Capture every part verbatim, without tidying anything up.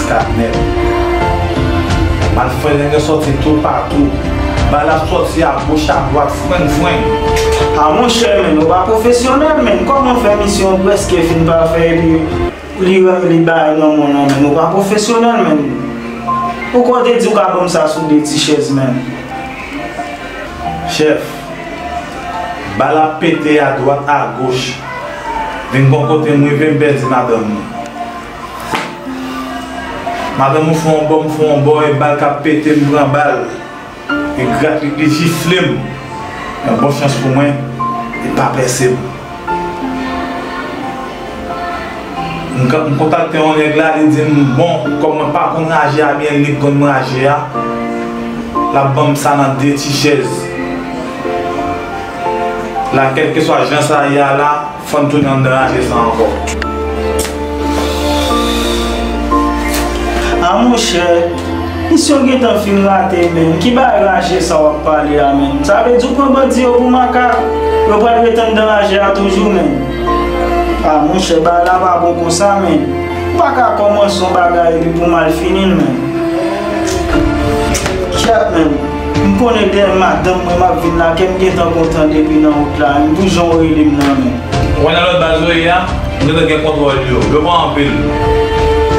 Sa nèt. Malfrè nèg yo sòti toupatou. Bal ap sòti agoch, adwat, frenk, frenk. A monchè, men, ou pa pwofesyonèl, men. Kòman fè misyon prèske fin pafè epi li, li bay nan mwen nan men? Ou pa pwofesyonèl, men. Ou kwè w te di w ka ban m sa sou de ti chèz, men? Chèf, bal ap pete adwat, agoch. Vin gon kote m rive, m pèdi madanm mwen. Madanm mwen fè yon bò, m fè yon bò, e bal k ap pete, m pran bal. E grat li, li jifle m. Men bon chans pou mwen, li pa pèse m. M ka-, m kontakte yon nèg la, li di m, bon, kòm mwen pa konn raje a byen, li konn raje a, l ap ban m sa nan de ti chèz. La, kèlkeswa jan sa ye a la, fò n tounen anndan raje sa ankò. A monchè, misyon gentan fin rate, men. Ki bagay raje sa w ap pale a, men? Sa vle di w pran bandi yo pou makak? Yo pral ret anndan raje a toujou, men. A monchè, bagay la pa bon konsa, men. Ou pa ka kòmanse yon bagay epi pou mal fini l, men. Chat, men. M konnen dèyè madanm mwen m ap vin la, kè m gentan kontan depi nan wout la, men pou jan w rele m nan, men. Ou wè nan lòt baz yo ye a, m gentan gen kontwòl yo. Yo pa anpil.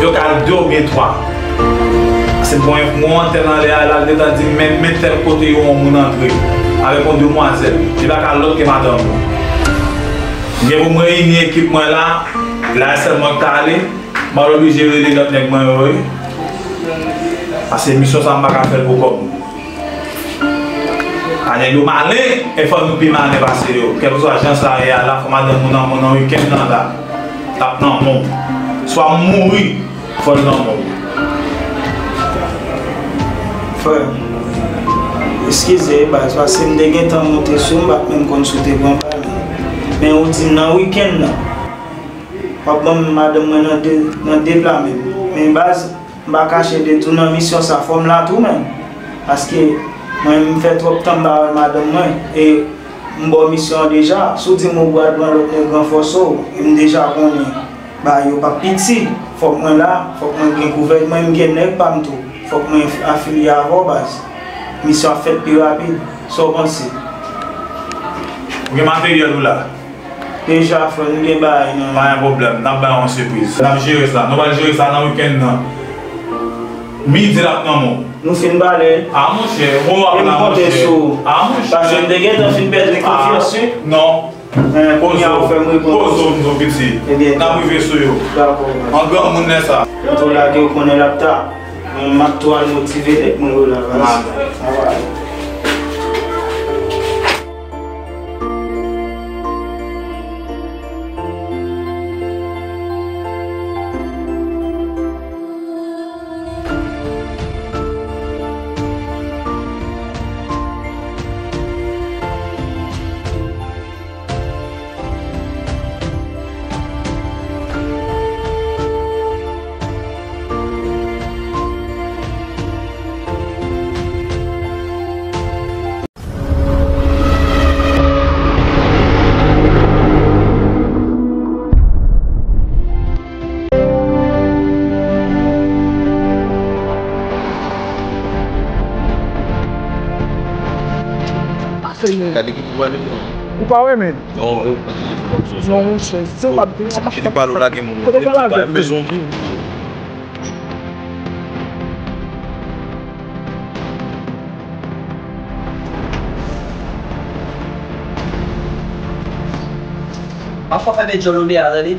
Yo ka de oubyen twa. Se bon, yon antèn anlè a, l al gentan di m, men, men tèl kote yo yon moun antre avèk yon demwazèl. Li pa ka lòt ke madanm ou. M gen pou m reyini ekip mwen la, la sèl mwen k ka ale, m ap oblije rele lòt nèg mwen yo, wi. Paske misyon sa, m pa ka fè l pou kò m. A nèg yo malen, e fò nou pi malen pase yo. Kèlkeswa jan sa ye a la, fò madanm ou nan, nan wikenn nan la, l ap nan men w. Swa m mouri, fò l nan men w. Frè, eskize, baz, paske m te gentan monte sou, m pa t menm konn si w te pran bal. Men ou di m nan wikenn nan, w ap ban m madanm mwen nan de, nan de pla menm. Men baz, m pa kache de tou nan misyon sa, fò m la tou menm. Paske mwen, m fè twòp tan m pa wè madanm mwen. E m ba w misyon an deja. Si w di m ou pral pran lòt nèg ranfòse w, e m deja konnen bagay yo p ap piti. Fòk mwen la, fòk mwen gen kouvèy, mwen m gen nèg pa m tou. Fòk mwen afilye avè w, baz. Misyon ap fèt pi rapid. Sa w panse? Ou gen materyèl ou la? Deja, frè, nou gen bagay nan men. Pa gen pwoblèm, n ap ba w yon sipriz. N ap jere sa. Nou pral jere sa nan wikenn nan. Midi l ap nan men w. Nou fin pale. A, monchè, bon, w ap la, monchè. A, monchè. Paske m te gentan fin pèdi konfyans, wi. Non. Poze w, poze w, m di w, piti. N ap rive sou yo. Dakò. An granmoun lè sa. Tou lage w konnen l ap ta. Mwen, m ap tou al motive nèg mwen yo la, baz. Alright. Gade ki pou pale non. Ou pa wè, men. Non, non, monchè, se pa. Ki li pale w lage moun. Kote w pral avè l? Bezwen. Pafwa fè de djòl ou de a, tande.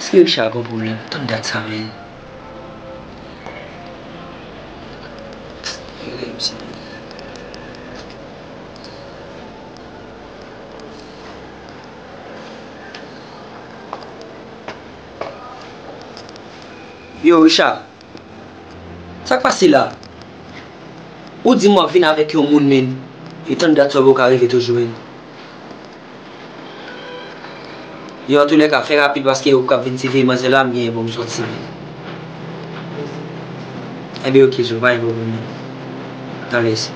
Èske Richard gon pwoblèm? Tann dat sa, men. Yo, Richard. Sa k pase la? Ou di m w ap vin avèk yon moun, men. E tann dat sa w ka rive toujou, men. Yo, antoulèka, fè rapid paske ou k ap vin siveye manzè la, m genyen pou m sòti, men. Enben, oke, Joe, pa gen pwoblèm, men. Alèz.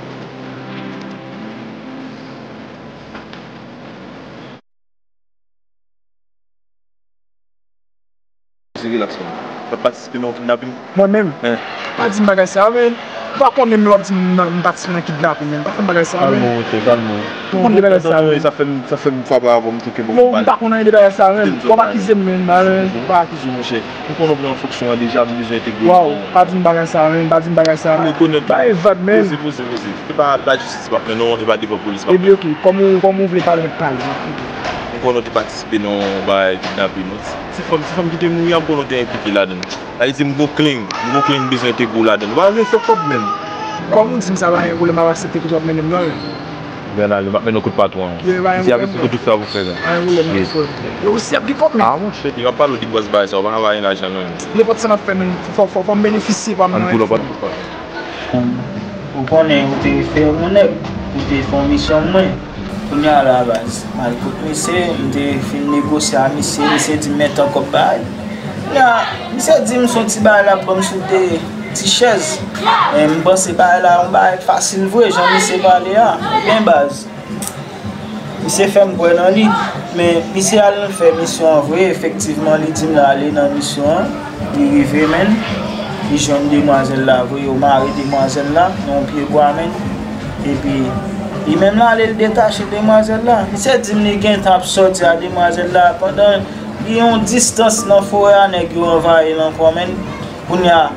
Ou pa t patisipe nan yon kidnaping? Mwen menm? Pa di m bagay sa yo, men. Ou pa konnen m w ap di m nan- m patisipe nan kidnaping, men. Pa fè m bagay sa yo, men. Kalme w, monchè, kalme w. Ou konn de bagay sa yo, men. Sa fè m, sa fè m frape avè w, m tcheke bon. Non, m pa konn anyen de bagay sa yo, men. W ap akize m, men. Ou pa akize m, monchè. M konnen w pran fonksyon an deja, m bezwen entegre w. Waw, pa di m bagay sa yo, men. Pa di m bagay sa yo, men. Rekonèt. Bay vag, men. Poze, poze, poze. Se pa lajistis m ap mennen w, se pa devan polis m ap mennen w. Ebyen, oke. Kòman, kòman w vle pale, mèt pale? M konnen w te patisipe nan yon bagay kidnaping, non? Se fanm, se fanm ki te mouri a, m konnen w te enplike ladan l. Sa vle di m gon kling, m gon kling m bezwen entegre w ladan l. Ou pa bezwen fè kòb menm. Kòm ou di m sa, pa gen pwoblèm, m ap aksepte kote w ap mennen m nan, men. Bènali, m ap mennen w kot patwon an. Misye ap esplike w tout sa pou w fè la. Pa gen pwoblèm, pa gen pwoblèm. Yo osi ap gen kòb, men. Ah, monchè. Li p ap pale w de gwòs bagay sa yo, pa ka ba l lajan, non, men. Nenpòt sa n ap fè, men, fò, fò, fò m benefisye pa m nan. Ann poulòp, ann poulòp. Ou konnen ou te fè yon nèg, ou te fè yon misyon mwen. Kounye a la baz, m al kot misye, m te fin negosye a misye, misye di m men tan kòb bay. Kounye a, misye di m se yon ti bagay l ap ban m sou de ti chèz. Men m panse bagay la yon bagay fasil vre, jan misye pale a. Ebyen baz, misye fè m kwè nan li. Men misye al fè misyon an vre, efektivman li di m l ale nan misyon an. Li rive menn, li jwenn demwazèl la vre, yo mare demwazèl la nan yon pyebwa menn. Epi li menm l ale l detache demwazèl la. Misye di m li gentan ap sòti a demwazèl la pandan li yon distans nan forè a, nèg yo anvayi l ankò menn. Kounye a,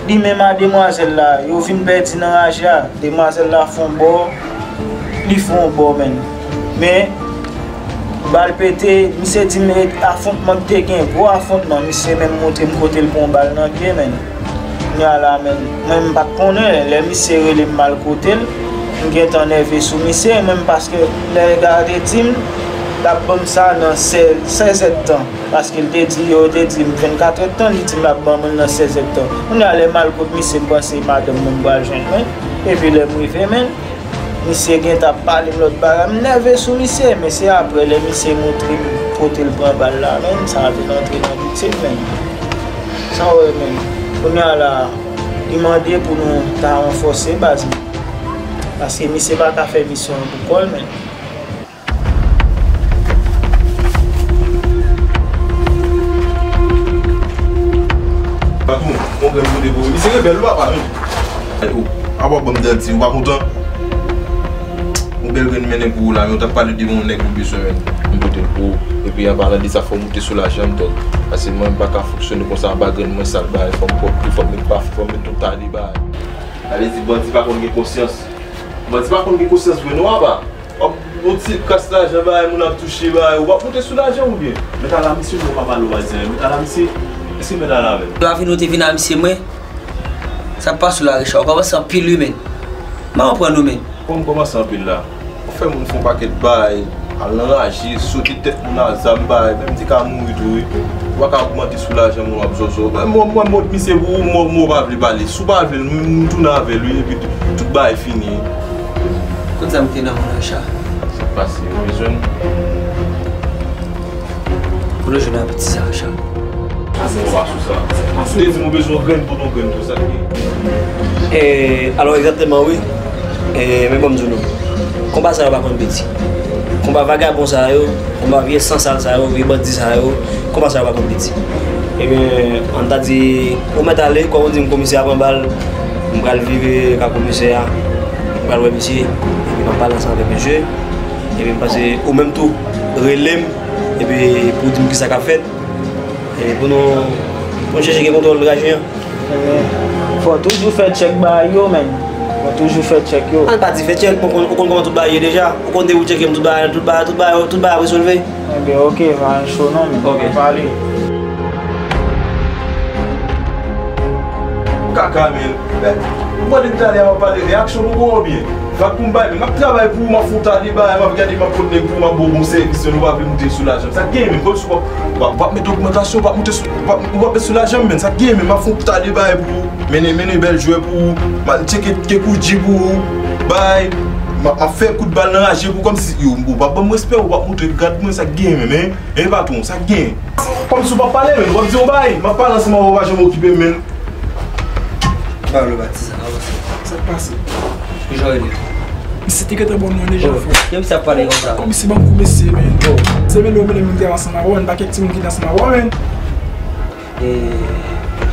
li menm a demwazèl la, yo vin pèdi nan raje a. Demwazèl la fè yon bò, li fè yon bò menn. Men, bal pete, misye di m afwontman ki te gen, gwo afwontman, misye menm montre m kote l pran bal nan pye menn. Kounye a la menn, mwen m pa t konnen, lè misye rele m m al kote l, m gentan nève sou misye, mwen m paske lè nèg la te di m, l ap ban m sa nan sèz, sèz èdtan. Paske l te di, yo te di m vennkat èdtan, li di m l ap ban mwen l nan sèz èdtan. Kounye a lè m al kot misye, m panse madanm mwen pral jwenn mwen. Epi lè m rive menn, misye gentan ap pale m lòt bagay, m nève sou misye, men se aprè lè misye montre m kote l pran bal la menn, sa vin antre nan pitye m menn. Sa w wè menn, kounye a la, li mande pou nou ta ranfòse baz menn. Paske misye pa ka fè misyon an pou kò l menn. Patwon, yon grenn kote pou ou. Misye rebèl wi papa wi. Ou apa ban m dèl ti, ou pa kontan? Yon bèl grenn mennen pou ou la, men ou t ap pale de yon nèg ou bezwen menn. M pote l pou ou. Epi an palan de sa, fò w moute soulaje m, dòk. Paske mwen, m pa ka fonksyone konsa anba grenn mwen, sa l bay, fò m pwòp tou, fò m met pafè, fò m met tout ta li bay. Sa vle di bandi pa konn gen konsyans. Bandi pa konn gen konsyans vre non apa. W ap yon ti kras lajan bay, moun ap touche bay, ou p ap moute sou lajan oubyen? Mèt Ala, misye, nou pa pale w a di anyen. Mèt Ala, misye, èske Mèt Ala menm? Lavi nou te vin a misye mwen. Sa k pase w la Richard? Ou kòmanse anpil wi menn. M pa konprann ou menn. Kòman m kòmanse anpil la? Ou fè moun fè yon pakèt bay, al nan raje, sote tèt moun a zam bay, menm te ka mouri tou wi. Ou pa ka ogmante sou lajan moun w ap zòzò. Mwen, mwen, mwen, misye, ou, mwen, mwen, ou pa vle pale. Si w pa vle, m, m tounen avè l wi, epi tout bagay fini. Kot zam ki te nan men w, Richard? Sa k pase? Ou bezwen l? Kote w jwenn apeti sa, Richard? Ou pa sou sa. Ou te di m ou bezwen yon grenn pou nou grenn tou, sa k gen? E, alò, egzakteman, wi. E, men ban m di w non. Konba sa yo pa konn piti. Konba vagabon sa yo, konba vye san sal sa yo, vye bandi sa yo, konba sa yo pa konn piti. Ebyen, ann ta di, ou mèt ale, kòm ou di m komisè a pran bal, m pral vire ka komisè a, m pral wè misye, epi m ap pale ansanm avèk misye, epi m panse ou menm tou, rele m, epi pou w di m kisa k ap fèt, epi pou nou, pou nou chèche gen kontwòl raje an. Fò toujou fè tchèk bagay yo, menn. Fò toujou fè tchèk yo. Ann pa di fè tchèk, ou konn, ou konn kòman tout bagay ye deja. Ou konn depi w tcheke m, tout bagay, tout bagay, tout bagay, tout bagay ap resolve. Enben, oke, pa gen cho non, menn. Oke. N a pale. Kaka, menn. Ou pa depi talè a w ap pale, reyaksyon poko oubyen? Vag pou m bay, men m ap travay pou ou, m ap fè w ta de bagay, m ap gade, m ap pot nèg pou ou, m ap ba w bon sèvis, men ou pa vle moute sou lajan m. Sa k gen, men kòm si w p ap, w ap, w ap met ogmantasyon, w p ap moute sou, w p ap, w p ap met sou lajan m, men sa k gen, men m ap fè w ta de bagay pou ou, mennen, mennen bèl jwè pou ou, m al tcheke kekouji pou ou, bay, m ap, m ap fè kout bal nan raje pou ou, kòm si, yo, ou p ap ban m respè, ou p ap moute gad mwen, sa k gen, men, men, men patwon, sa k gen. Kòm si w p ap pale, men, w ap di yon bagay, m ap pale ansanm avè w, ou pa janm okipe m, men. Pablo Batista, avanse. Pase. Kijan w rele? Misye te gentan ban m nan deja, frè. Kiyès misye ap pale konsa? Kòmsi ban m kou mesye, men. Se men yo mennen moun te ansanm avè w, pa kèk timoun ki te ansanm avè w, men. E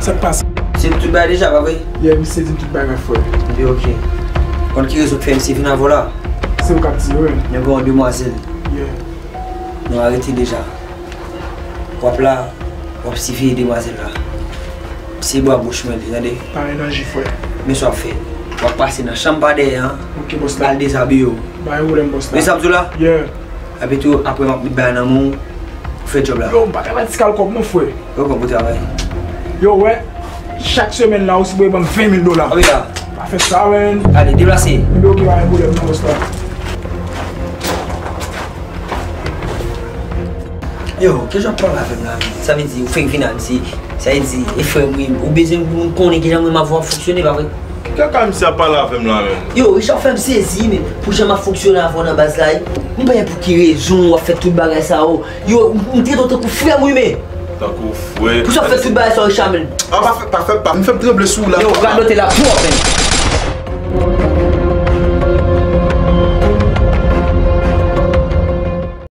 Sa k pase? Se tout bagay deja, pa vre? Yeah, misye di m tout bagay, frè. Epi ok. Konn ki rezon k fè misye vin avè w la? Se ou k ap di yo, men. Nèg ou yon demwazèl. Yeah. Nou arete deja. W ap la, w ap siveye demwazèl la. Se bwa bouch mwen li, tande? Pa gen danje, frè. Men sa w ap fè. W ap pase nan chanm pa dèyè an. Ok, bòs la. Al dezabiye w. Pa gen pwoblèm, bòs la. Men sa w ap di w la? Yeah. Epi tou, apre m ap met bagay nan men w, ou fè djòb la. Yo, m pa travay ti kal kòb non, frè. Yo, konn pou travay. Yo, wè, chak semèn la, ou sipoze ban m ven mil dola. Anvi la. Pa fè sa, men. Ale, deplase. Ebyen, ok, pa gen pwoblèm non, bòs la. Yo, kijan w ap pale avè m la, men? Sa vle di, ou fèk vin la, misye. Sa vle di, e frè m, wi, ou bezwen pou moun konnen kijan mwen m ap fonksyone, pa vre? Ki kaka misye ap pale avè m la menm? Yo, Richard fè m sezi, men, pou jan m ap fonksyone avè w nan baz la, wi. M pa konn pou ki rezon w ap fè tout bagay sa yo. Yo, m trete w tankou frè m, wi, men. Tankou frè. Pou sa w ap fè tout bagay sa yo, Richard, men. Ah, pa fè, pa fè, pa, m fè m tranble sou ou la. Yo, radote la twòp, men.